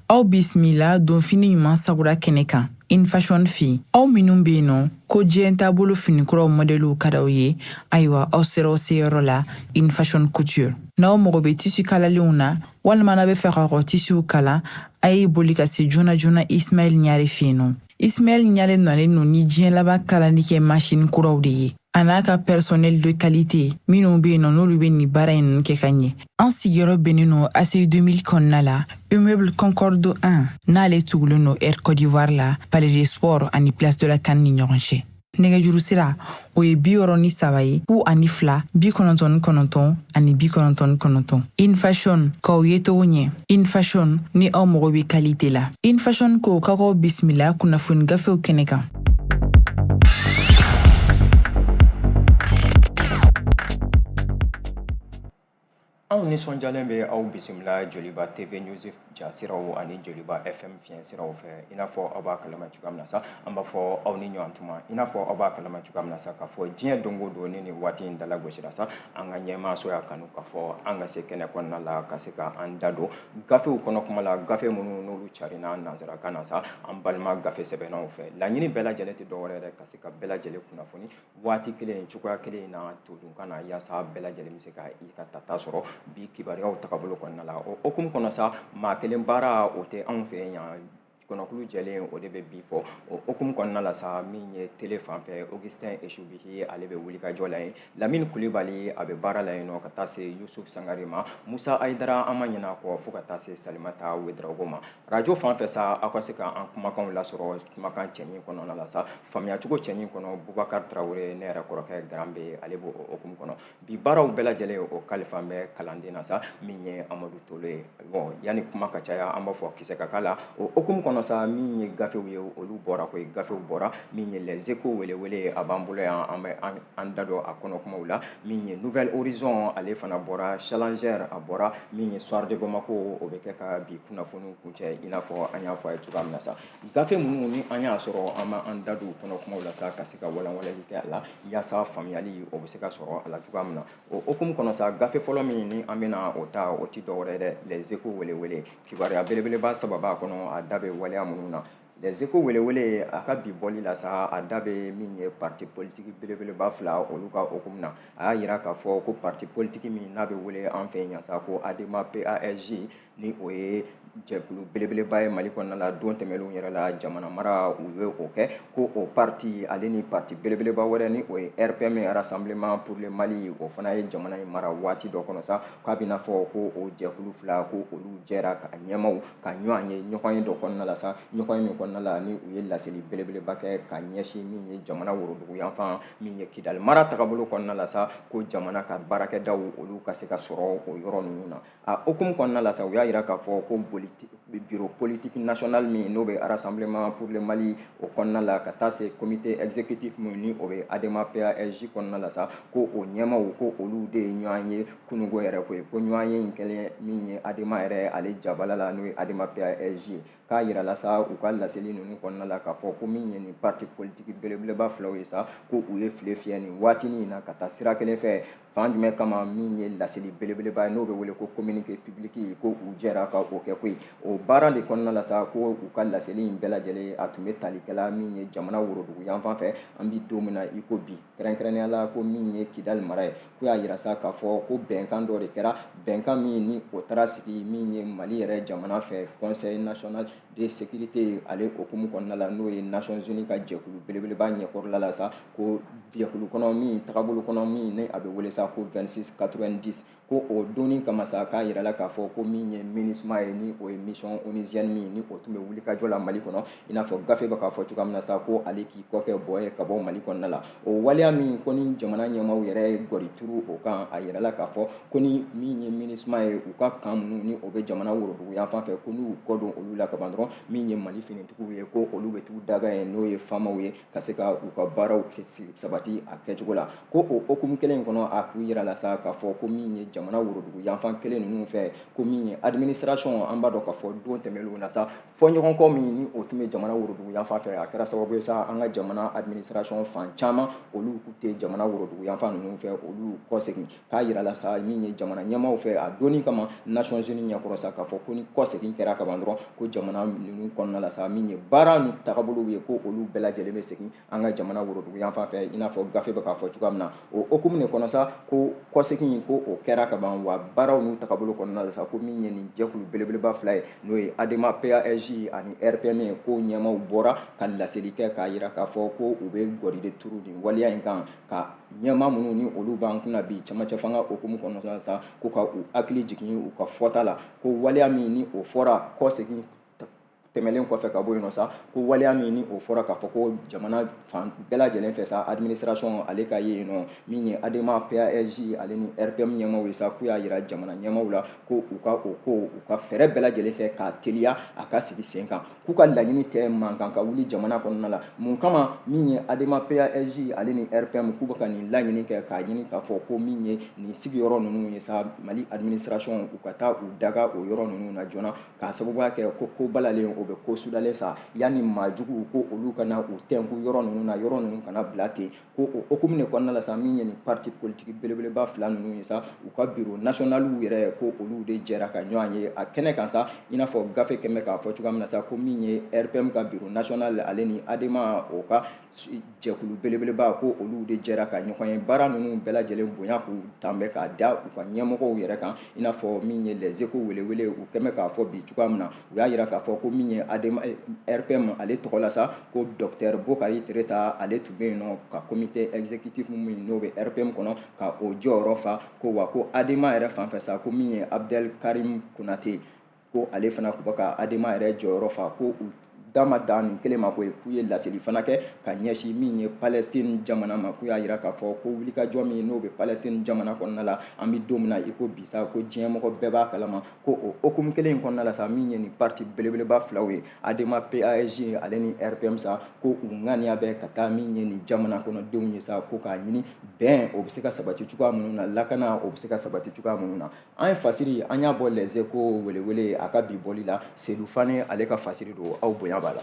Aw bisimila donfini ɲuman sagura kɛnɛ kan InFashion fɛ. Aw minnu bɛ yen nɔ ko diɲɛ taabolo finikuraw mɔdɛliw ka d'aw ye, ayiwa, aw sera aw seyɔrɔ la, InFashion Couture. N'aw mago bɛ tissu kalalenw na, walima n'aw bɛ fɛ k'aw ka tissuw kala, a ye boli ka se joona joona Ismaël Ɲare fɛ yen nɔ. Ismaël Ɲare nalen don ni diɲɛ laban kalali kɛ machine kuraw de ye, a n'a ka personnel de qualité minnu bɛ yen nɔ, n'olu bɛ nin baara in ninnu kɛ ka ɲɛ. An sigiyɔrɔ bɛnnen don ACI 2000 kɔnɔna la, immeuble Concorde 1, n'ale tugulen don Air Côte d'Ivoire la, Palais des Sports ani Place de la CAN ni ɲɔgɔn cɛ. Nɛgɛjuru sira, o ye 63 ye, 02 99 ani 99. InFashion, k'aw ye togo ɲɛ. InFashion, ni aw mago bɛ qualité la. InFashion ko k'aw bisimila kunnafoni gafew kɛnɛ kan. Anw nisɔndiyalen bɛ aw bisimila Joliba TV News jasiraw ani Joliba FM fiɲɛ siraw fɛ. I n'a fɔ aw b'a kalama cogoya min na sa, an b'a fɔ aw ni ɲɔgɔn tuma. I n'a fɔ aw b'a kalama cogoya min na sa, k'a fɔ diɲɛ don o don ni nin waati in dalagosira sa, an ka ɲɛmaaso y'a kanu k'a fɔ an ka se kɛnɛ kɔnɔna la ka se ka an da don gafew kɔnɔ kuma la, gafe minnu n'olu carinna nansarakan na sa, an balima gafe sɛbɛnnaw fɛ. Laɲini bɛɛ lajɛlen tɛ dɔwɛrɛ yɛrɛ ka se ka bɛɛ lajɛlen kunnafoni waati kelen, cogoya kelen na, todunkan na, yaasa bɛɛ lajɛlen bɛ se ka i ka tata sɔrɔ bi kibaruyaw tagabolo kɔnɔna la. O hukumu kɔnɔ sa, maa kelen baara o tɛ anw fɛ yan, kɔnɔkulu jɛlen o de bɛ bi fɔ. O hukumu kɔnɔna la sa, min ye tele fan fɛ, Augustin Esubihi, ale bɛ wulikajɔ la yen, Lamine Kulibali, a bɛ baara la yen nɔ, ka taa se Yusuf Sangare ma, Musa Ayidara, an ma ɲinɛ a kɔ, fo ka taa se Salimata Wedraogo ma. Radio fan fɛ sa, aw ka se ka an kumakanw lasɔrɔ kumakan cɛɲi kɔnɔna la sa, faamuyacogo cɛɲi kɔnɔ, Bubakar Tarawele, ne yɛrɛ kɔrɔkɛ Garanbe, ale b'o hukumu kɔnɔ. Bi baaraw bɛɛ lajɛlen o kalifa bɛ kalanden na sa, min ye Amadu Tolo ye. Bon, yanni kuma ka caya, an b'a fɔ kisɛ ka k'a la. O hukumu kɔnɔ sa, min ye gafew ye, olu bɔra koyi, gafew bɔra. Min ye Les Échos welewele, a b'an bolo yan, an bɛ an da don a kɔnɔ kumaw la. Min ye Nouvel Horizon, ale fana bɔra, Challenger, a bɔra. Min ye Soir de Bamako, o bɛ kɛ ka bi kunnafoniw kuncɛ. I n'a fɔ an y'a fɔ a ye cogoya min na sa, gafe minnu ni an y'a sɔrɔ, an b'an da don u kɔnɔ kumaw la sa, ka se ka walanwalali kɛ a la, yaasa faamuyali o bɛ se ka sɔrɔ a la cogoya min na. O hukumu kɔnɔ sa, gafe fɔlɔ min ni an bɛna o ta, o ti dɔwɛrɛ ye dɛ, Les Échos welewele. Kibaruya belebeleba saba b'a kɔnɔ, a da bɛ waleya minnu na. Les Échos welewele, a ka bi bɔli la sa, a da bɛ min ye parti politique belebeleba fila olu ka hukumu na. A y'a yira k'a fɔ ko parti politique min n'a bɛ wele an fɛ yan sa ko ADEMA PASJ, ni o ye jɛkulu belebeleba ye Mali kɔnɔna la, don tɛmɛnlenw yɛrɛ la jamana mara u ye o kɛ, ko o parti ale ni parti belebeleba wɛrɛ ni o ye RPM, Rassemblement pour le Mali, o fana ye jamana in mara waati dɔ kɔnɔ sa, k'a bɛna fɔ ko o jɛkulu fila, ko olu jɛra ka ɲɛmaw ka ɲɔgɔn ye ɲɔgɔn ye dɔ kɔnɔna la sa, ɲɔgɔn ye min kɔnɔna la ni u ye laseli belebeleba kɛ ka ɲɛsin min ye jamana worodugu yanfan, min ye Kidali mara tagabolo kɔnɔna la sa, ko jamana ka baarakɛdaw olu ka se ka sɔrɔ o yɔrɔ ninnu na. A hukumu kɔnɔna la sa, u y'a yira k'a fɔ ko bureau politique national min n'o bɛ Rassemblement pour le Mali o kɔnɔna la, ka taa se comité exécutif min ni o bɛ ADEMA PASJ kɔnɔna la sa, ko o ɲɛmaw, ko olu de ye ɲɔgɔn ye kununko yɛrɛ koyi, ko ɲɔgɔn ye in kɛlen min ye ADEMA yɛrɛ ale jabala la, n'o ye ADEMA PASJ ye. K'a yira la sa u ka laseli ninnu kɔnɔna la k'a fɔ ko min ye nin parti politique belebeleba filaw ye sa, ko u ye file fiyɛ nin waatinin in na ka taa sira kelen fɛ. Fan jumɛn kama? Min ye laseli belebeleba ye n'o bɛ wele ko communiqué public, ko u jɛra ka o kɛ koyi. O baara de kɔnɔna la sa, ko u ka laseli in bɛɛ lajɛlen a tun bɛ talikɛla min ye jamana worodugu yanfan fɛ, an bi don min na i ko bi, kɛrɛnkɛrɛnnenya la ko min ye Kidali mara ye. Ko y'a yira sa k'a fɔ ko bɛnkan dɔ de kɛra, bɛnkan min ni o taara sigi min ye Mali yɛrɛ jamana fɛ, Conseil national de sécurité ale hukumu kɔnɔna la, n'o ye Nations Unies ka jɛkulu belebeleba ɲɛkɔrɔla la sa, ko jɛkulu kɔnɔ min tagabolo kɔnɔ min ni a bɛ wele sa ko 2690, ko o donni kama sa, k'a yirala k'a fɔ ko min ye MINUSMA ye, ni o ye mission onusienne min ni o tun bɛ wulikajɔ la Mali kɔnɔ, i n'a fɔ gafe bɛ k'a fɔ cogoya min na sa, ko ale k'i kɔ kɛ bɔ ye ka bɔ Mali kɔnɔna la. O waleya min ko ni jamana ɲɛmaaw yɛrɛ ye gɔri turu o kan, a yirala k'a fɔ ko ni min ye MINUSMA ye, u ka kan minnu ni o bɛ jamana worodugu yanfan fɛ, ko n'u kɔ don olu la ka ban dɔrɔn. dɔrɔn min ye Mali finitigiw ye ko olu bɛ t'u daga yen, n'o ye FAMaw ye, ka se ka u ka baaraw sabati a kɛcogo la. Ko o hukumu kelen in kɔnɔ, a k'u yira la sa k'a fɔ ko min ye jamana worodugu yanfan kelen ninnu fɛ, ko min ye administration, an b'a dɔn k'a fɔ don tɛmɛnlenw na sa, fɔɲɔgɔnkɔ min ni o tun bɛ jamana worodugu yanfan fɛ, a kɛra sababu ye sa an ka jamana administration fan caman olu tɛ jamana worodugu yanfan ninnu fɛ, olu kɔsegin. K'a yira la sa min ye jamana ɲɛmaaw fɛ a donni kama Nations Unies ɲɛkɔrɔ sa, k'a fɔ ko ni kɔsegin kɛra ka ban dɔrɔn, ko jamana ninnu kɔnɔna la sa, min ye baara ni tagabolow ye, ko olu bɛɛ lajɛlen bɛ segin an ka jamana worodugu yanfan fɛ, i n'a fɔ gafe bɛ k'a fɔ cogoya min na. O hukumu de kɔnɔ sa, ko kɔsegin ko o kɛra ka ban, wa baaraw n'u tagabolo kɔnɔna la sa, ko min ye nin jɛkulu belebeleba fila ye, n'o ye ADEMA PASJ ani RPM ye, ko ɲɛmaaw bɔra ka laseli kɛ k'a yira k'a fɔ ko u bɛ gɔri de turu nin waleya in kan, ka ɲɛmaa minnu ni olu b'an kunna bi cɛmancɛ fanga hukumu kɔnɔna sa, ko ka u hakili jigin u ka fɔta la, ko waleya min ni o fɔra kɔsegin tɛmɛlen kɔfɛ ka bɔ yen nɔ sa, ko waleya min ni o fɔra k'a fɔ ko jamana fan bɛɛ lajɛlen fɛ sa, administration ale ka ye yen nɔ, min ye ADEMA PASJ ale ni RPM ɲɛmaaw ye sa, k'u y'a yira jamana ɲɛmaaw la ko u ka o ko u ka fɛɛrɛ bɛɛ lajɛlen kɛ k'a teliya a ka sigi sen kan, k'u ka laɲini tɛ mankan ka wuli jamana kɔnɔna la. Mun kama min ye ADEMA PASJ ale ni RPM k'u bɛ ka nin laɲini kɛ, k'a ɲini k'a fɔ ko min ye nin sigiyɔrɔ ninnu ye sa, Mali administration u ka taa u daga o yɔrɔ ninnu na joona, k'a sababuya kɛ ko ko balalen o bɛ ko sudalen sa, yanni maajuguw ko olu kana u tɛnku yɔrɔ ninnu na, yɔrɔ ninnu kana bila ten. Ko o hukumu de kɔnɔna la sa, min ye nin parti politique belebeleba fila ninnu ye sa, u ka bureau nationaliw yɛrɛ ko olu de jɛra ka ɲɔgɔn ye a kɛnɛ kan sa, i n'a fɔ gafe kɛmɛ k'a fɔ cogoya min na sa, ko min ye RPM ka bureau national ale ni ADEMA o ka jɛkulu belebeleba, ko olu de jɛra ka ɲɔgɔn ye. Baara ninnu bɛɛ lajɛlen bonya k'u danbɛ k'a da u ka ɲɛmɔgɔw yɛrɛ kan, i n'a fɔ min ye Les Échos welewele u kɛmɛ k'a fɔ bi cogoya min na, u y'a yira k'a fɔ ko min ye ADEMA RPM ale tɔgɔ la sa, ko docteur Bokari Tereta ale tun bɛ yen nɔ ka comité exécutif min n'o bɛ RPM kɔnɔ ka o jɔyɔrɔ fa, ko wa ko ADEMA yɛrɛ fan fɛ sa, ko min ye Abdel Karim Konate, ko ale fana tun bɛ ka ADEMA yɛrɛ jɔyɔrɔ fa, ko u dama dan nin kelen ma koyi, k'u ye laseli fana kɛ ka ɲɛsin min ye Palestine jamana ma, k'u y'a yira k'a fɔ ko wulikajɔ min n'o bɛ Palestine jamana kɔnɔna la, an bɛ don min na i ko bi sa, ko diɲɛmɔgɔ bɛɛ b'a kalama, ko o hukumu kelen in kɔnɔna la sa, min ye nin parti belebeleba filaw ye ADEMA PASJ ale ni RPM sa, ko u ŋaniya bɛ ka taa min ye nin jamana kɔnɔdenw ye sa, ko k'a ɲini bɛn o bɛ se ka sabati cogoya minnu na, lakana o bɛ se ka sabati cogoya minnu na. An ye fasiri an y'a bɔ Les Échos welewele a ka bi bɔli la, Seydou Fane ale ka fasiri don, aw bonya b'a la.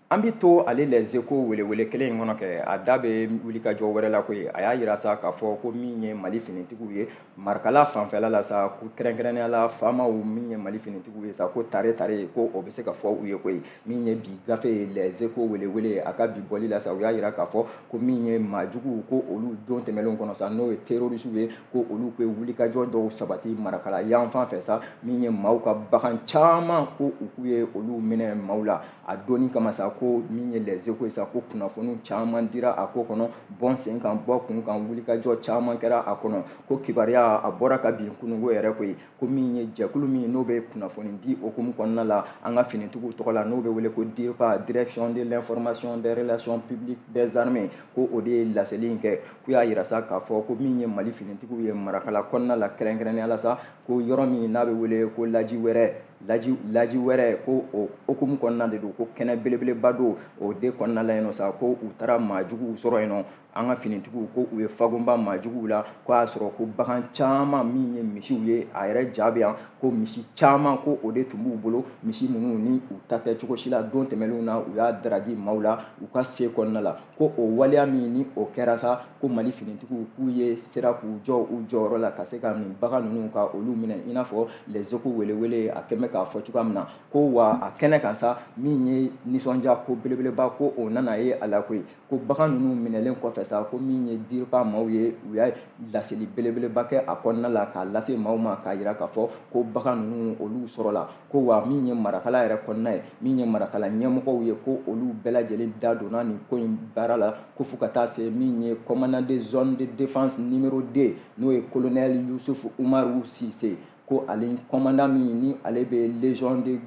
An bɛ to ale Les Échos welewele kelen in kɔnɔ kɛ, a da bɛ wulikajɔ wɛrɛ la koyi. A y'a yira sa k'a fɔ ko min ye Mali finitigiw ye Marikala fanfɛla la sa, ko kɛrɛnkɛrɛnnenya la faamaw min ye Mali finitigiw ye sa, ko tare tare ko o bɛ se ka fɔ u ye koyi. Min ye bi gafe ye Les Échos welewele a ka bi bɔli la sa, u y'a yira k'a fɔ ko min ye maajuguw ko olu don tɛmɛnlenw kɔnɔ sa, n'o ye terrorisiw ye, ko olu bɛ wulikajɔ dɔw sabati Marakala yanfan fɛ sa, min ye maaw ka bagan caman ko u k'u ye olu minɛ maaw la a donni kama sa, ko min ye Les Échos ye sa, ko kunnafoniw caman dira a ko kɔnɔ, bɔn sen kan bɔ kun kan, wulikajɔ caman kɛra a kɔnɔ, ko kibaruya a bɔra ka bin kununko yɛrɛ koyi, ko min ye jɛkulu min n'o bɛ kunnafoni di hukumu kɔnɔna la an ka finitigiw tɔgɔ la, n'o bɛ wele ko DIRPA, Direction de l'information des relations publiques des armées, ko o de ye laseli in kɛ. K'u y'a yira sa k'a fɔ ko min ye Mali finitigiw ye Marakala kɔnɔna la kɛrɛnkɛrɛnnenya la sa, ko yɔrɔ min n'a bɛ wele ko Laji wɛrɛ, laji wɛrɛ, ko o hukumu kɔnɔna de don, ko kɛnɛ belebeleba don o de kɔnɔna la yen nɔ sa, ko u taara maajuguw sɔrɔ yen nɔ, an ka finitigiw ko u ye fagunba maajuguw la, ko y'a sɔrɔ ko bagan caman min ye misiw ye, a yɛrɛ ja bɛ yan, ko misi caman ko o de tun b'u bolo, misi minnu ni u ta tɛ cogo si la, don tɛmɛnlenw na u y'a daragi maaw la u ka se kɔnɔna la, ko o waleya min ni o kɛra sa, ko Mali finitigiw k'u ye sera k'u jɔ u jɔyɔrɔ la ka se ka nin bagan ninnu ka olu minɛ, i n'a fɔ Les Échos welewele a kɛmɛ k'a fɔ cogoya min na, ko wa a kɛnɛ kan sa, min ye nisɔndiya ko belebeleba ko o nana ye a la koyi, ko bagan ninnu minɛlen kɔfɛ sa, ko min ye DIRPA maaw ye, u y'a laseli belebeleba kɛ a kɔnɔna la k'a lase maaw ma k'a yira k'a fɔ ko bagan ninnu olu sɔrɔla, ko wa min ye Marakala yɛrɛ kɔnɔna ye, min ye Marakala ɲɛmɔgɔw ye, ko olu bɛɛ lajɛlen da donna nin ko in baara la, ko fo ka taa se min ye commandant de zone de défense numéro 2 n'o ye colonel Youssouf Umaru Cissé, ko ale commandant min ni ale bɛ légion de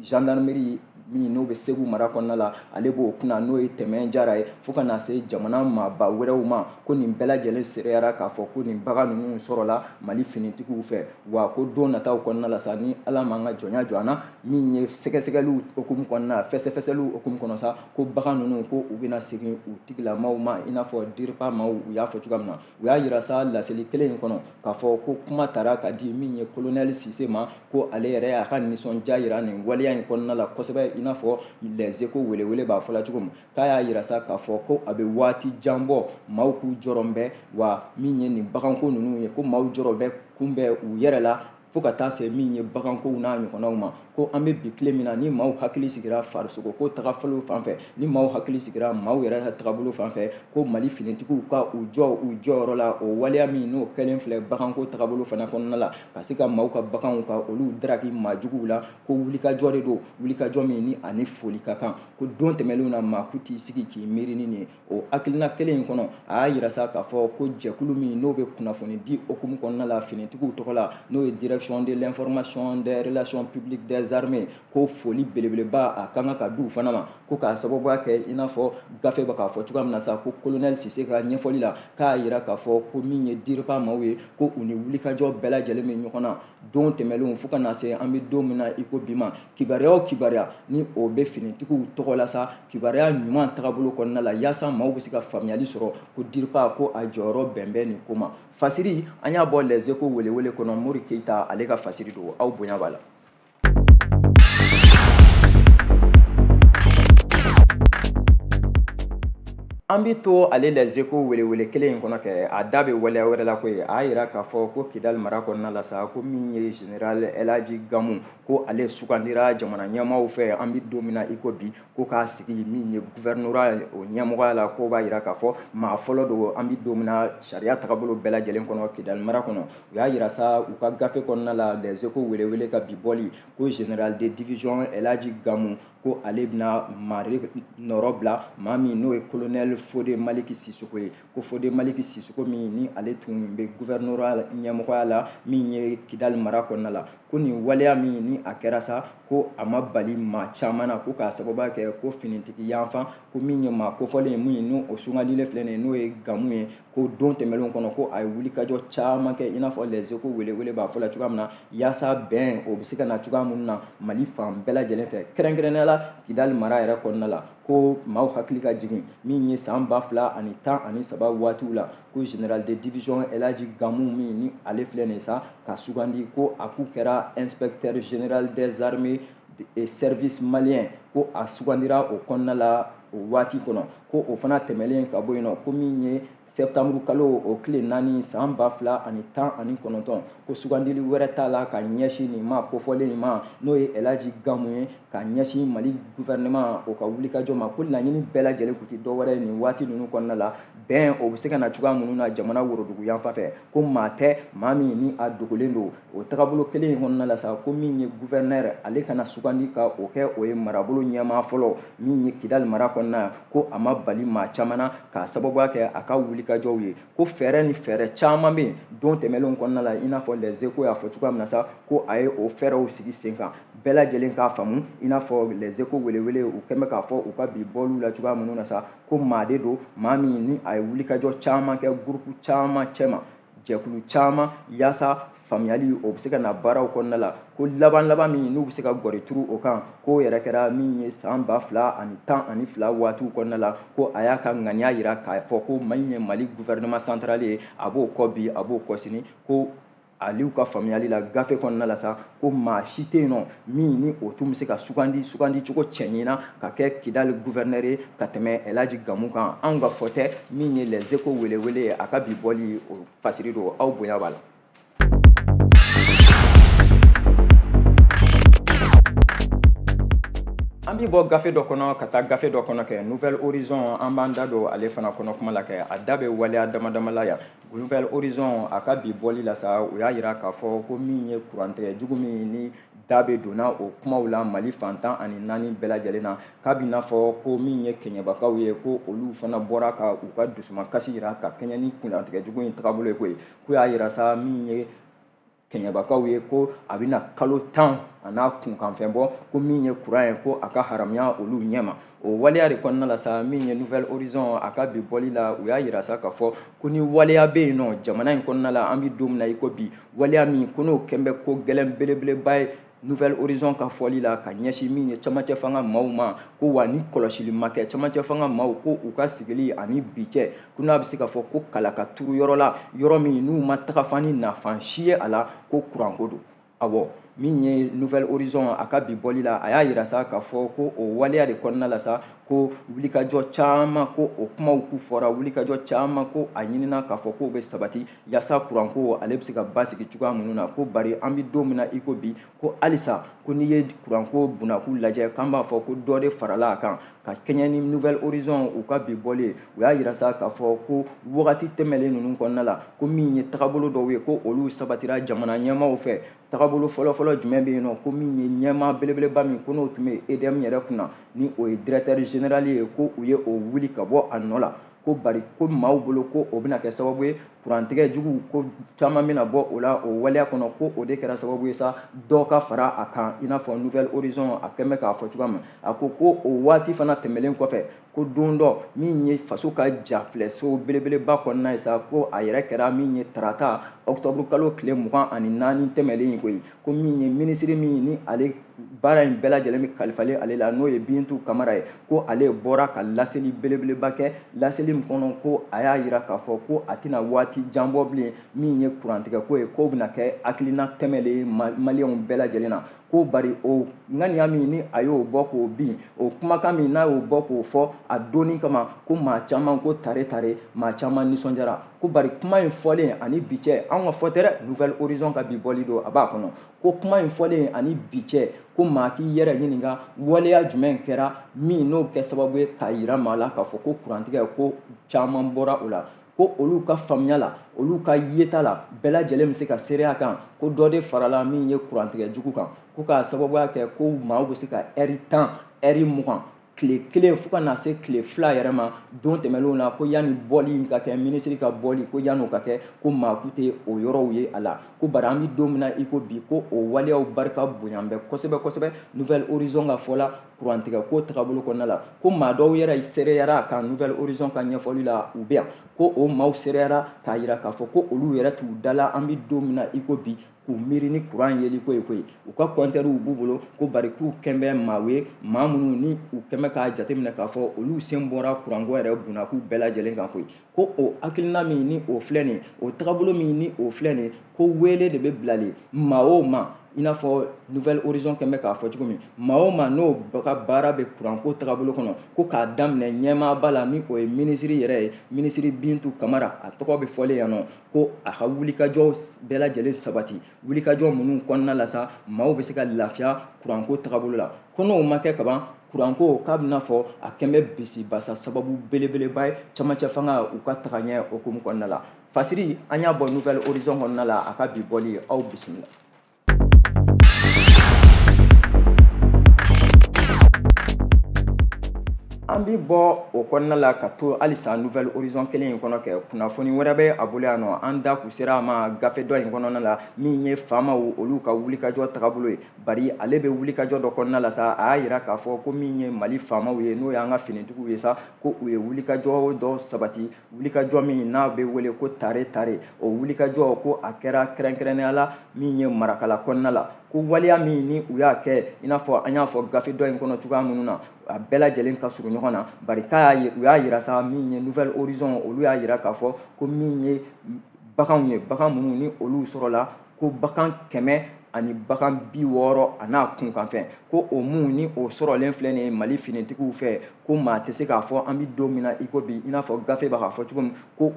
gendarmerie min n'o bɛ Segu mara kɔnɔna la, ale b'o kunna, n'o ye Tɛmɛn Jara ye, fo ka na se jamana maaba wɛrɛw ma, ko nin bɛɛ lajɛlen seereyara k'a fɔ ko nin bagan ninnu sɔrɔla Mali finitigiw fɛ. Wa ko don nataw kɔnɔna la sa, ni Ala m'an ka jɔnya jɔ an na, min ye sɛgɛsɛgɛliw hukumu kɔnɔna, fɛsɛfɛsɛliw hukumu kɔnɔ sa, ko bagan ninnu ko u bɛna segin u tigilamaw ma, i n'a fɔ DIRPA maaw u y'a fɔ cogoya min na. U y'a yira sa laseli kelen in kɔnɔ k'a fɔ ko kuma tara ka di min ye colonel Sise ma, ko ale yɛrɛ y'a ka nisɔndiya yira nin waleya in kɔnɔna la kosɛbɛ, i n'a fɔ Les Échos welewele b'a fɔla cogo min, k'a y'a yira sa k'a fɔ ko a bɛ waati jan bɔ maaw k'u jɔrɔ bɛ, wa min ye nin baganko ninnu ye, ko maaw jɔrɔ bɛ kunbɛn u yɛrɛ la fo ka taa se min ye bagankow n'a ɲɔgɔnnaw ma. Ko an bɛ bi tile min na, ni maaw hakili sigira farisoko ko tagabolo fan fɛ, ni maaw hakili sigira maaw yɛrɛ tagabolo fan fɛ, ko Mali finitigiw ka u jɔ u jɔyɔrɔ la, o waleya min n'o kɛlen filɛ baganko tagabolo fana kɔnɔna la, ka se ka maaw ka baganw ka olu daraki maajuguw la, ko wulikajɔ de don, wulikajɔ min ni ani foli ka kan. Ko don tɛmɛnlenw na maa ku t'i sigi k'i miiri ni nin ye. O hakilina kelen in kɔnɔ, a y'a yira sa k'a fɔ ko jɛkulu min n'o bɛ kunnafoni di hukumu kɔnɔna la finitigiw tɔgɔ la, n'o ye direction de l'information des relations publiques des armées, ko foli belebeleba a ka kan ka di u fana ma, ko k'a sababuya kɛ i n'a fɔ gafe bɛ k'a fɔ cogoya min na sa, ko colonel Sise ka ɲɛfɔli la, k'a yira k'a fɔ ko min ye DIRPA maaw ye, ko u ni wulikajɔ bɛɛ lajɛlen bɛ ɲɔgɔn na don tɛmɛnlenw fo ka na se an bɛ don min na i ko bi ma. Kibaruya o kibaruya ni o bɛ finitigiw tɔgɔ la sa, kibaruya ɲuman tagabolo kɔnɔna la, yaasa maaw bɛ se ka faamuyali sɔrɔ ko DIRPA ko a jɔyɔrɔ bɛn bɛ nin ko ma. Fasiri an y'a bɔ Les Échos welewele kɔnɔ, Mori Keyita ale ka fasiri don, aw bonya b'a la. An bɛ to ale Les Échos welewele kelen in kɔnɔ kɛ, a da bɛ waleya wɛrɛ la koyi. A y'a yira k'a fɔ ko Kidali mara kɔnɔna la sa, ko min ye général Elhaji Gamu, ko ale sugandira jamana ɲɛmaaw fɛ an bɛ don min na i ko bi, ko k'a sigi min ye gouvernorat o ɲɛmɔgɔya la, ko b'a yira k'a fɔ maa fɔlɔ don an bɛ don min na sariya tagabolo bɛɛ lajɛlen kɔnɔ Kidali mara kɔnɔ. U y'a yira sa u ka gafe kɔnɔna la, Les Échos welewele ka bi bɔli, ko général de division Elhaji Gamu, ko ale bɛna mari nɔrɔ bila maa min n'o ye colonel Fode Maliki Sisoko ye, ko Fode Maliki Sisoko min ni ale tun bɛ gouvernorat ɲɛmɔgɔya la min ye Kidali mara kɔnɔna la, ko nin waleya min ni a kɛra sa, ko a ma bali maa caman na, ko k'a sababuya kɛ ko finitigi yanfan, ko min ye maa kofɔlen ye min n'o sugandilen filɛ nin ye, n'o ye Gamu ye, ko don tɛmɛnlenw kɔnɔ ko a ye wulikajɔ caman kɛ, i n'a fɔ Les Échos welewele b'a fɔ la cogoya min na, yaasa bɛn o bɛ se ka na cogoya minnu na Mali fan bɛɛ lajɛlen fɛ, kɛrɛnkɛrɛnnenya la Kidali mara yɛrɛ kɔnɔna la. Ko maaw hakili ka jigin min ye san 2013 waatiw la, ko général de division Elhaji Gamu min ni ale filɛ nin ye sa ka sugandi, ko a k'u kɛra inspecteur général des armées et service malien, ko a sugandira o kɔnɔna la o waati kɔnɔ. Ko o fana tɛmɛlen ka bɔ yen nɔ, ko min ye septembre kalo o tile 4 san 2019, ko sugandili wɛrɛ t'a la ka ɲɛsin nin ma kofɔlen in ma, n'o ye Elhaji Gamu ye, ka ɲɛsin Mali gouvernement o ka wulikajɔ ma, ko laɲini bɛɛ lajɛlen kun tɛ dɔwɛrɛ ye nin waati ninnu kɔnɔna la, bɛn o bɛ se ka na cogoya minnu na jamana worodugu yanfan fɛ, ko maa tɛ maa min ni a dogolen don o tagabolo kelen in kɔnɔna la sa, ko min ye gouverneur ale kana sugandi ka o kɛ o ye marabolo ɲɛmaa fɔlɔ min ye Kidali mara kɔnɔna, ko a ma bali maa caman na k'a sababuya kɛ a ka wulikajɔw ye, ko fɛɛrɛ ni fɛɛrɛ caman bɛ yen don tɛmɛnlenw kɔnɔna la, i n'a fɔ Les Échos y'a fɔ cogoya min na sa, ko a ye o fɛɛrɛw sigi sen kan, bɛɛ lajɛlen k'a faamu, i n'a fɔ Les Échos welewele u kɛn bɛ k'a fɔ u ka bi bɔliw la cogoya minnu na sa, ko maa de don maa min ni a ye wulikajɔ caman kɛ groupe caman cɛma, jɛkulu caman, yaasa faamuyali o bɛ se ka na baaraw kɔnɔna la, ko laban laban min n'u bɛ se ka gɔri turu o kan, k'o yɛrɛ kɛra min ye san 2012 waatiw kɔnɔna la, ko a y'a ka ŋaniya yira k'a fɔ ko min ye Mali gouvernement central ye, a b'o kɔ bi a b'o kɔ sini, ko aliw ka faamuyali la gafe kɔnɔna la sa, ko maa si tɛ yen nɔ min ni o tun bɛ se ka sugandi sugandi cogo cɛɲi na ka kɛ Kidali gouverneur ye ka tɛmɛ Elhaji Gamu kan. Anw ka fɔ tɛ, min ye Les Échos welewele ye, a ka bi bɔli o fasiri don, aw bonya b'a la. An bɛ bɔ gafe dɔ kɔnɔ ka taa gafe dɔ kɔnɔ kɛ, Nouvel Horizon, an b'an da don ale fana kɔnɔ kuma la kɛ, a da bɛ waleya dama dama la yan. Nouvel Horizon a ka bi bɔli la sa, u y'a yira k'a fɔ ko min ye kurantigɛ jugu min ni da bɛ donna o kumaw la Mali fan 14 bɛɛ lajɛlen na, k'a b'i n'a fɔ ko min ye kɛɲɛbakaw ye, ko olu fana bɔra ka u ka dusumakasi yira ka kɛɲɛ ni kurantigɛ jugu in tagabolo ye koyi. K'u y'a yira sa min ye Kɛɲɛbakaw ye ko a bɛna kalo 10 a n'a kunkanfɛn bɔ, ko min ye kuran ye ko a ka haramuya olu ɲɛma. O waleya de kɔnɔna la sa, min ye Nouvel Horizon a ka bi bɔli la, u y'a yira sa k'a fɔ ko ni waleya bɛ yen nɔ jamana in kɔnɔna la, an bɛ don min na i ko bi, waleya min ko n'o kɛn bɛ ko gɛlɛn belebeleba ye Nouvel Horizon ka fɔli la ka ɲɛsin min ye camancɛ fanga maaw ma, ko wa ni kɔlɔsili ma kɛ camancɛ fanga maaw ko u ka sigili ani bi cɛ, ko n'a bɛ se k'a fɔ ko kala ka turu yɔrɔ la, yɔrɔ min n'u ma tagafan ni nafan si ye a la, ko kuranko don. Awɔ, min ye Nouvel Horizon a ka bi bɔli la, a y'a yira sa k'a fɔ ko o waleya de kɔnɔna la sa, ko wulikajɔ caman ko o kumaw k'u fɔra, wulikajɔ caman ko a ɲinina k'a fɔ k'o bɛ sabati yaasa kuranko ale bɛ se ka basigi cogoya minnu na, ko bari an bɛ don min na i ko bi, ko halisa ko n'i ye kuranko bunakun lajɛ, k'an b'a fɔ ko dɔ de farala a kan. Ka kɛɲɛ ni Nouvel Horizon u ka bi bɔli ye, u y'a yira sa k'a fɔ ko wagati tɛmɛlen ninnu kɔnɔna la, ko min ye tagabolo dɔw ye ko olu sabatira jamana ɲɛmaaw fɛ. Tagabolo fɔlɔfɔlɔ jumɛn bɛ yen nɔ, ko min ye ɲɛmaa belebeleba min ko n'o tun bɛ EDM yɛrɛ kunna, ni o ye directeur général ye, ko u ye o wuli ka bɔ a nɔ la, ko bari ko maaw bolo ko o bɛna kɛ sababu ye kurantigɛ jugu ko caman bɛna bɔ o la o waleya kɔnɔ, ko o de kɛra sababu ye sa dɔ ka fara a kan. I n'a fɔ Nouvel Horizon a kɛn bɛ k'a fɔ cogoya min, a ko ko o waati fana tɛmɛlen kɔfɛ, ko don dɔ min ye faso ka jafilɛso belebeleba kɔnɔna ye sa, ko a yɛrɛ kɛra min ye tarata octobre kalo tile 24 tɛmɛlen in koyi, ko min ye minisiri min ni ale baara in bɛɛ lajɛlen bɛ kalifalen ale la, n'o ye Bintu Kamara ye, ko ale bɔra ka laseli belebeleba kɛ, laseli min kɔnɔ ko a y'a yira k'a fɔ ko a tɛna waati jan bɔ bilen min ye kurantigɛko ye, k'o bɛna kɛ hakilina tɛmɛlen maliyɛnw bɛɛ lajɛlen na, ko bari o ŋaniya min ni a y'o bɔ k'o bin, o kumakan min n'a y'o bɔ k'o fɔ a donni kama, ko maa caman ko tare tare, maa caman nisɔndiyara, ko bari kuma in fɔlen ani bi cɛ, anw ka fɔ tɛ dɛ, Nouvel Horizon ka bi bɔli don a b'a kɔnɔ, ko kuma in fɔlen ani bi cɛ, ko maa k'i yɛrɛ ɲininka waleya jumɛn kɛra min n'o kɛ sababu ye k'a yira maa la k'a fɔ ko kurantigɛ ko caman bɔra o la, ko olu ka faamuya la, olu ka yeta la, bɛɛ lajɛlen bɛ se ka seereya kan ko dɔ de farala min ye kurantigɛ jugu kan, ko k'a sababuya kɛ ko maaw bɛ se ka ɛri 10, ɛri 20, tile kelen fo ka na se tile 2 yɛrɛ ma don tɛmɛnlenw na, ko yanni bɔli in ka kɛ, minisiri ka bɔli, ko yan'o ka kɛ, ko maa ku tɛ o yɔrɔw ye a la, ko bari an bɛ don min na i ko bi, ko o waleyaw barika bonya bɛ kosɛbɛ kosɛbɛ Nouvel Horizon ka fɔ la kurantigɛ ko tagabolo kɔnɔna la, ko maa dɔw yɛrɛ seereyara a kan Nouvel Horizon ka ɲɛfɔli la, u bɛ yan, ko o maaw seereyara k'a yira k'a fɔ ko olu yɛrɛ t'u da la an bɛ don min na i ko bi, k'u miiri ni kuran yeli ko ye koyi, u ka kɔntɛriw b'u bolo, ko bari k'u kɛn bɛ maaw ye, maa minnu ni u kɛn bɛ k'a jateminɛ k'a fɔ olu sen bɔra kuranko yɛrɛ bunakun bɛɛ lajɛlen kan koyi, ko o hakilina min ni o filɛ nin, o tagabolo min ni o filɛ nin, ko wele de bɛ bilalen maa o maa, i n'a fɔ Nouvel Horizon kɛn bɛ k'a fɔ cogo min, maa o maa n'o ka baara bɛ kuranko tagabolo kɔnɔ, ko k'a daminɛ ɲɛmaaba la ni o ye minisiri yɛrɛ ye, minisiri Bintu Kamara, a tɔgɔ bɛ fɔlen yan nɔ, ko a ka wulikajɔ bɛɛ lajɛlen sabati, wulikajɔ minnu kɔnɔna la sa maaw bɛ se ka lafiya kuranko tagabolo la, ko n'o ma kɛ kaban kuranko k'a bɛna fɔ a kɛn bɛ bisibasa sababu belebeleba ye camancɛ fanga u ka taga ɲɛ hukumu kɔnɔna la. Fasiri an y'a bɔ Nouvel Horizon kɔnɔna la, a ka bi bɔli, aw bisimila. An bi bɔ o kɔnɔna la ka to halisa Nouvel Horizon kelen in kɔnɔ kɛ kunnafoni wɛrɛ bɛ a bolo yan nɔ, an da kun sera a ma gafe dɔ in kɔnɔna la min ye faamaw olu ka wulikajɔ tagabolo ye, bari ale bɛ wulikajɔ dɔ kɔnɔna la sa, a y'a yira k'a fɔ ko min ye Mali faamaw ye, n'o y'an ka finitigiw ye sa, ko u ye wulikajɔ dɔ sabati, wulikajɔ min n'a bɛ wele ko tare tare, o wulikajɔ ko a kɛra kɛrɛnkɛrɛnnenya la min ye Marakala kɔnɔna la, ko waleya min ni u y'a kɛ i n'a fɔ an y'a fɔ gafe dɔ in kɔnɔ cogoya minnu na, a bɛɛ lajɛlen ka surun ɲɔgɔn na, bari k'a y'a u y'a yira sa min ye Nouvel Horizon olu y'a yira k'a fɔ ko min ye baganw ye, bagan minnu ni olu sɔrɔla, ko bagan 100 ani bagan 60 a n'a kunkanfɛn, ko o mun ni o sɔrɔlen filɛ nin ye Mali finitigiw fɛ, ko maa tɛ se k'a fɔ an bɛ don min na i ko bi, i n'a fɔ gafe b'a fɔ cogo min, ko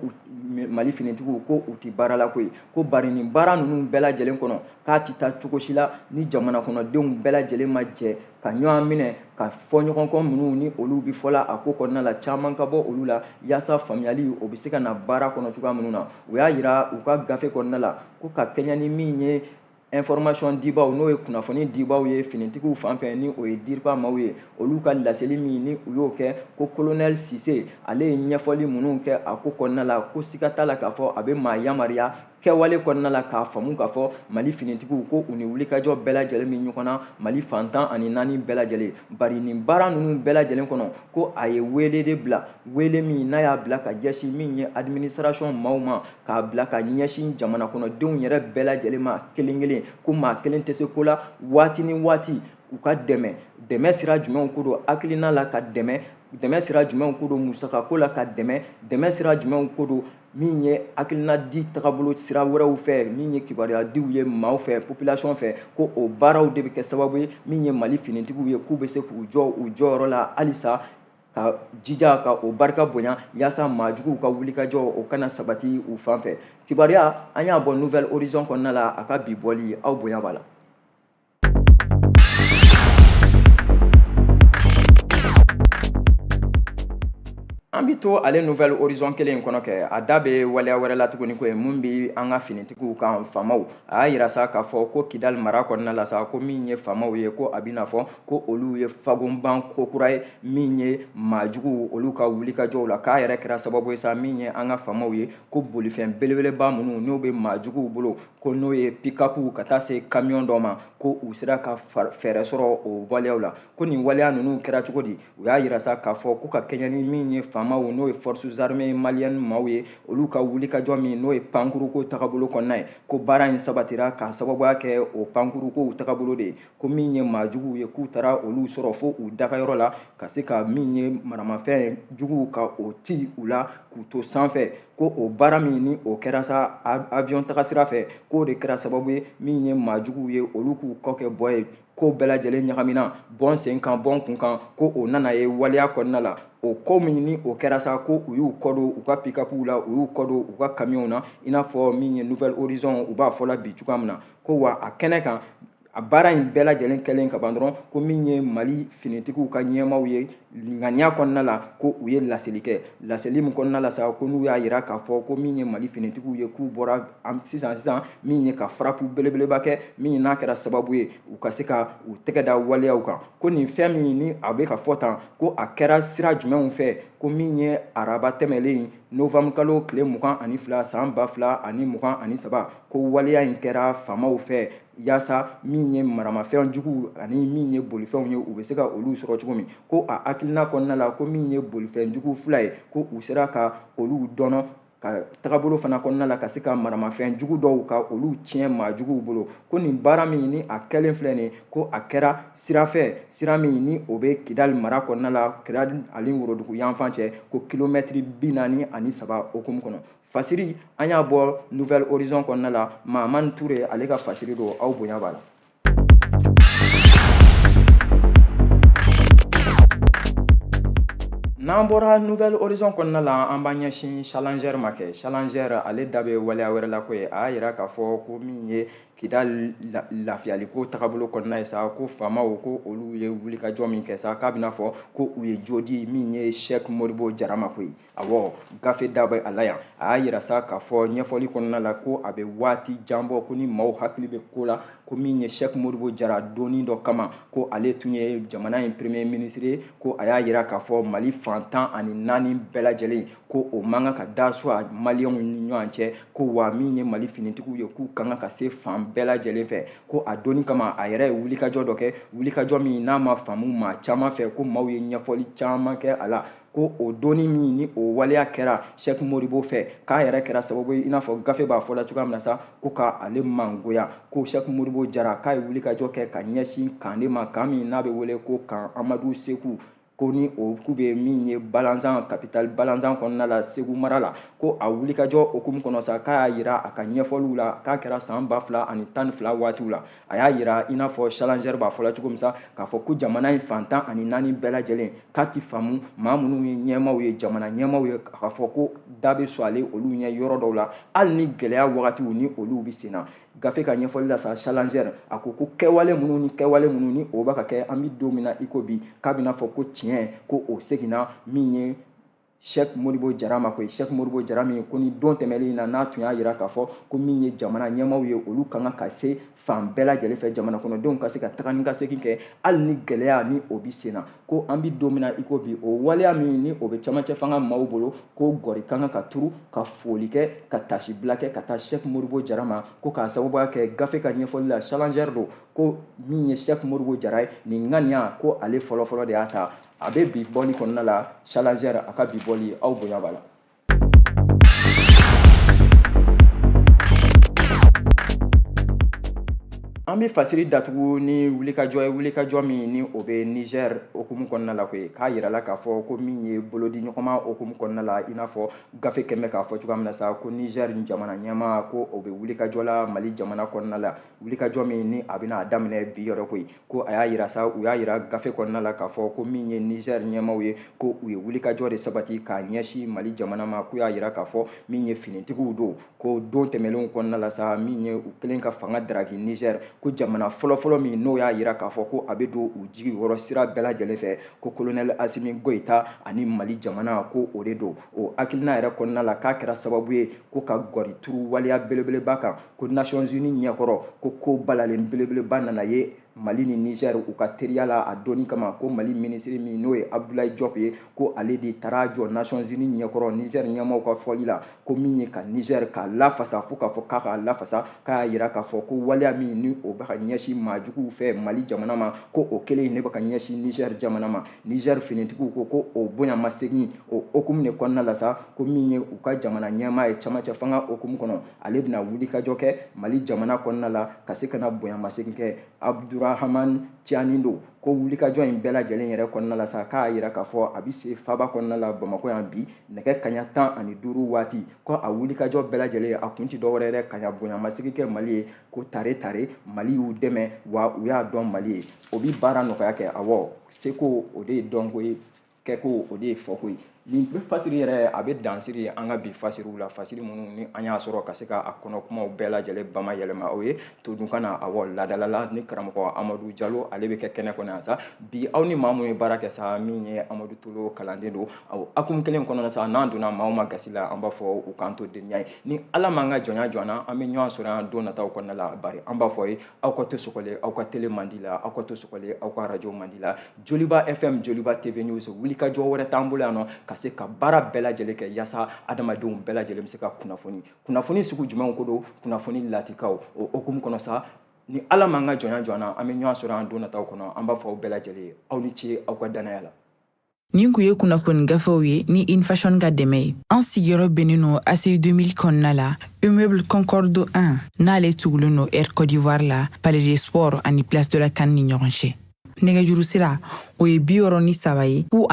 Mali finitigiw ko u tɛ baara la koyi, ko bari nin baara ninnu bɛɛ lajɛlen kɔnɔ k'a tɛ taa cogo si la ni jamana kɔnɔdenw bɛɛ lajɛlen ma jɛ ka ɲɔgɔn minɛ ka fɔ ɲɔgɔn kɔ minnu ni olu bɛ fɔla a ko kɔnɔna la, caman ka bɔ olu la yaasa faamuyali o bɛ se ka na baara kɔnɔ cogoya minnu na. U y'a yira u ka gafe kɔnɔna la ko ka kɛɲɛ ni min ye information dibaw n'o ye kunnafoni dibaw ye finitigiw fan fɛ, ni o ye DIRPA maaw ye, olu ka laseli min ni u y'o kɛ, ko colonel Sise ale ye ɲɛfɔli minnu kɛ a ko kɔnɔna la, ko siga t'a la k'a fɔ a bɛ maa yamaruya Kɛwale kɔnɔna la k'a faamu k'a fɔ Mali finitigiw ko u ni wulikajɔ bɛɛ lajɛlen min ɲɔgɔn na Mali fan 14 bɛɛ lajɛlen, bari nin baara ninnu bɛɛ lajɛlen kɔnɔ ko a ye wele de bila, wele min n'a y'a bila ka ɲɛsin min ye administration maaw ma, k'a bila ka ɲɛsin jamana kɔnɔdenw yɛrɛ bɛɛ lajɛlen ma kelen kelen, ko maa kelen tɛ se ko la, waati ni waati u ka dɛmɛ, dɛmɛ sira jumɛnw ko don hakilina la ka dɛmɛ, dɛmɛ sira jumɛnw ko don musakako la ka dɛmɛ, dɛmɛ sira jumɛnw ko don min ye hakilina di tagabolo sira wɛrɛw fɛ, min ye kibaruya diw ye maaw fɛ, population fɛ, ko o baaraw de bɛ kɛ sababu ye min ye Mali finitigiw ye k'u bɛ se k'u jɔ u jɔyɔrɔ la halisa ka jija ka o barika bonya yaasa maajuguw ka wulikajɔ o kana sabati u fan fɛ. Kibaruya an y'a bɔ Nouvel Horizon kɔnɔna la, a ka bi bɔli aw bonya b'a la. An bɛ to ale Nouvel Horizon kelen in kɔnɔ kɛ, a da bɛ waleya wɛrɛ la tuguni ko ye mun bɛ an ka finitigiw kan faamaw. A y'a yira sa k'a fɔ ko Kidali mara kɔnɔna la sa, ko min ye faamaw ye, ko a bɛna fɔ ko olu ye fagonban ko kura ye min ye maajuguw olu ka wulikajɔw la, k'a yɛrɛ kɛra sababu ye sa min ye an ka faamaw ye ko bolifɛn belebeleba minnu n'o bɛ maajuguw bolo, ko n'o ye pick-up ka taa se camion dɔ ma, ko u sera ka fɛɛrɛ sɔrɔ o waleyaw la. Ko nin waleya ninnu kɛra cogo di? U y'a yira sa k'a fɔ ko ka kɛɲɛ ni min ye faamaw n'o ye forces armées maliennes maaw ye, olu ka wulikajɔ min n'o ye pankuruko tagabolo kɔnɔna ye, ko baara in sabatira k'a sababuya kɛ o pankurukow tagabolo de ye, ko min ye maajuguw ye k'u taara olu sɔrɔ fo u dagayɔrɔ la ka se ka min ye maramafɛn juguw ka o ti u la k'u to sanfɛ, ko o baara min ni o kɛra sa avion taga sira fɛ, k'o de kɛra sababu ye min ye maajuguw ye olu k'u kɔ kɛ bɔ ye, ko bɛɛ lajɛlen ɲagamina bɔn sen kan bɔn kun kan, ko o nana ye waleya kɔnɔna la. O ko min ni o kɛra sa, ko u y'u kɔ don u ka pick-upw la, u y'u kɔ don u ka kamiyɔnw na, i n'a fɔ min ye Nouvel Horizon u b'a fɔ la bi cogoya min na, ko wa a kɛnɛ kan a baara in bɛɛ lajɛlen kɛlen ka ban dɔrɔn, ko min ye Mali finitigiw ka ɲɛmaaw ye ŋaniya kɔnɔna la, ko u ye laseli kɛ, laseli min kɔnɔna la sa, ko n'u y'a yira k'a fɔ ko min ye Mali finitigiw ye k'u bɔra sisan sisan min ye ka frappe belebeleba kɛ min n'a kɛra sababu ye u ka se ka u tɛgɛ da waleyaw kan, ko nin fɛn min ni a bɛ ka fɔ tan, ko a kɛra sira jumɛnw fɛ, ko min ye araba tɛmɛlen novembre kalo tile 22 san 2023, ko waleya in kɛra faamaw fɛ yaasa min ye maramafɛn juguw ani min ye bolifɛnw ye u bɛ se ka olu sɔrɔ cogo min, ko a hakilina kɔnɔna la ko min ye bolifɛn jugu 2 ye, ko u sera ka olu dɔnɔ ka tagabolo fana kɔnɔna la ka se ka maramafɛn jugu dɔw ka olu tiɲɛ maajuguw bolo, ko nin baara min ni a kɛlen filɛ nin ye, ko a kɛra sira fɛ, sira min ni o bɛ Kidali mara kɔnɔna la, Kidali ani Worodugu yanfan cɛ, ko kilomɛtiri 43 hokumu kɔnɔ. Fasiri an y'a bɔ Nouvel Horizon kɔnɔna la, Mahamani Ture ale ka fasiri don, aw bonya b'a la. N'an bɔra Nouvel Horizon kɔnɔna la, an b'an ɲɛsin Challenger ma kɛ. Challenger ale da bɛ waleya wɛrɛ la ko ye, a y'a yira k'a fɔ ko min ye Kidali lafiyaliko tagabolo kɔnɔna ye sa, ko faamaw ko olu ye wulikajɔ min kɛ sa, k'a bɛna fɔ ko u ye jo di min ye Cheikh Modibo Jara ma koyi. Awɔ, gafe da bɛ a la yan. A y'a yira sa k'a fɔ ɲɛfɔli kɔnɔna la ko a bɛ waati jan bɔ ko ni maaw hakili bɛ ko la, ko min ye Cheikh Modibo Jara donni dɔ kama, ko ale tun ye jamana in premier ministre ye, ko a y'a yira k'a fɔ Mali fan 14 bɛɛ lajɛlen ko o man kan ka da suwa maliyɛnw ni ɲɔgɔn cɛ, ko wa min ye Mali finitigiw ye k'u ka kan ka se fan bɛɛ lajɛlen fɛ, ko a donni kama a yɛrɛ ye wulikajɔ dɔ kɛ, wulikajɔ min n'a ma faamu maa caman fɛ, ko maaw ye ɲɛfɔli caman kɛ a la, ko o donni min ni o waleya kɛra Cheikh Modibo fɛ, k'a yɛrɛ kɛra sababu ye i n'a fɔ gafe b'a fɔ la cogoya min na sa, ko ka ale mangoya, ko Cheikh Modibo Jara k'a ye wulikajɔ kɛ ka ɲɛsin kan de ma, kan min n'a bɛ wele ko kan Amadu Seku, ko ni o k'u bɛ min ye Balanzan, capitale Balanzan kɔnɔna la, Segu mara la, ko a wulikajɔ hokumu kɔnɔ sa, k'a y'a yira a ka ɲɛfɔliw la k'a kɛra san 2012 waatiw la. A y'a yira i n'a fɔ Challenger b'a fɔ la cogo min sa, k'a fɔ ko jamana in fan 14 bɛɛ lajɛlen k'a ti faamu maa minnu ye ɲɛmaaw ye, jamana ɲɛmaaw ye, k'a fɔ ko da bɛ sɔn ale olu ɲɛ yɔrɔ dɔw la, hali ni gɛlɛya wagatiw ni olu bɛ sen na. Gafe ka ɲɛfɔli la sa, Challenger a ko ko kɛwale minnu ni kɛwale minnu ni o bɛ ka kɛ an bɛ don min na i ko bi, k'a bɛna fɔ ko tiɲɛ ko o seginna min ye Cheikh Modibo Jara ma koyi. Cheikh Modibo Jara min ko ni don tɛmɛlen in na n'a tun y'a yira k'a fɔ ko min ye jamana ɲɛmaaw ye olu ka kan ka se fan bɛɛ lajɛlen fɛ, jamana kɔnɔdenw ka se ka taga ni ka segin kɛ hali ni gɛlɛya ni o bɛ sen na, ko Ko an bɛ don min na i ko bi, o waleya min ni o bɛ camancɛ fanga maaw bolo, ko gɔri ka kan ka turu, ka foli kɛ, ka tasibila kɛ ka taa Sɛki Modibo Jara ma, ko k'a sababuya kɛ gafe ka ɲɛfɔli la, Challenger don, ko min ye Sɛki Modibo Jara ye, nin ŋaniya ko ale fɔlɔfɔlɔ de y'a ta. A bɛ bi bɔli kɔnɔna la, Challenger a ka bi bɔli, aw bonya b'a la. An bɛ fasiri datugu ni wulikajɔ ye, wulikajɔ min ni o bɛ Niger hukumu kɔnɔna la koyi. K'a yirala k'a fɔ ko min ye bolodiɲɔgɔnma hukumu kɔnɔna la, i n'a fɔ gafe kɛmɛ k'a fɔ cogoya min na sa, ko Niger jamana ɲɛmaa, ko o bɛ wulikajɔ la Mali jamana kɔnɔna la, wulikajɔ min ni a bɛna a daminɛ bi yɛrɛ koyi. Ko a y'a yira sa, u y'a yira gafe kɔnɔna la k'a fɔ ko min ye Niger ɲɛmaaw ye, ko u ye wulikajɔ de sabati k'a ɲɛsin Mali jamana ma. K'u y'a yira k'a fɔ min ye finitigiw don, ko don tɛmɛnlenw kɔnɔna la sa, min ye u kelen ka fanga daraki Niger, ko jamana fɔlɔfɔlɔ min n'o y'a yira k'a fɔ ko a bɛ don u jigi wɔrɔ sira bɛɛ lajɛlen fɛ, ko colonel Asimi Goyita ani Mali jamana, ko o de don. O hakilina yɛrɛ kɔnɔna la, k'a kɛra sababu ye ko ka gɔri turu waleya belebeleba kan, ko Nations Unies ɲɛkɔrɔ, ko balalen belebeleba nana ye Mali ni Niger u ka teriya la a donni kama. Ko Mali minisiri min n'o ye Abdoulaye Diop ye, ko ale de taara jɔ Nations Unies ɲɛkɔrɔ Niger ɲɛmaaw ka fɔli la, ko min ye ka Niger k'a lafasa, fo k'a fɔ k'a k'a lafasa, k'a yira k'a fɔ ko waleya min ni o bɛ ka ɲɛsin maajuguw fɛ Mali jamana ma, ko o kelen ne bɛ ka ɲɛsin Niger jamana ma. Niger finitigiw ko o bonyamasegin o hukumu de kɔnɔna la sa, ko min ye u ka jamana ɲɛmaa ye camancɛ fanga hukumu kɔnɔ, ale bɛna wulikajɔ kɛ Mali jamana kɔnɔna la ka se ka na bonyamasegin kɛ. Abdurahaman Tiani don. Ko wulikajɔ in bɛɛ lajɛlen yɛrɛ kɔnɔna la sa, k'a yira k'a fɔ a bɛ se faba kɔnɔna la Bamakɔ yan bi nɛgɛ kaɲa 15 waati. Ko a wulikajɔ bɛɛ lajɛlen a kun ti dɔwɛrɛ yɛrɛ ka ɲa bonyamasegin kɛ Mali ye, ko tare tare Mali y'u dɛmɛ wa u y'a dɔn Mali ye, o bi baara nɔgɔya kɛ. Awɔ, seko o de ye dɔnko ye, kɛko o de ye fɔko ye. Nin fasiri yɛrɛ a bɛ dansiri an ka bi fasiriw la, fasiri minnu ni an y'a sɔrɔ ka se ka a kɔnɔ kumaw bɛɛ lajɛlen bama yɛlɛma aw ye todunkan na. Awɔ, ladala la ni karamɔgɔ Amadu Jalo, ale bɛ kɛ kɛnɛ kɔnɔ yan sa bi. Aw ni maa mun ye baara kɛ sa, min ye Amadu Tolo kalanden don, aw akumu kelen kɔnɔna sa, n'an donna maaw ma gasi la, an b'a fɔ u k'an to denya ye. Ni Ala m'an ka jɔnya jɔ an na, an bɛ ɲɔgɔn sɔrɔ yan don nataw kɔnɔna la. Bari an b'a fɔ ye, aw ka to sɔgɔlen aw ka tele mandi la, aw ka to sɔgɔlen aw ka arajo mandi la, Joliba FM, Joliba TV News. Wulikajɔ wɛrɛ t'an bolo yan nɔ ka se ka baara bɛɛ lajɛlen kɛ yaasa adamadenw bɛɛ lajɛlen bɛ se ka kunnafoni, kunnafoni sugu jumɛnw ko don, kunnafoni latikaw. O hukumu kɔnɔ sa, ni Ala m'an ka jɔnya jɔ an na, an bɛ ɲɔgɔn sɔrɔ yan don nataw kɔnɔ. An b'a fɔ aw bɛɛ lajɛlen ye, aw ni ce aw ka dannaya la. Nin kun ye kunnafoni gafew ye ni Infashion ka dɛmɛ ye. An sigiyɔrɔ bɛnnen don ACI 2000 kɔnɔna la, immeuble Concorde 1, n'ale tugulen don Air Côte d'Ivoire la, Palais des Sports ani Place de la CAN ni ɲɔgɔn cɛ. Nɛgɛjuru sira o ye 63 ye, 02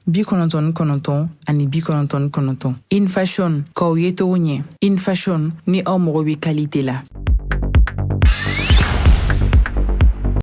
99 ani 99. Infashion, k'aw ye cogo ɲɛ. Infashion, ni aw mago bɛ qualité la.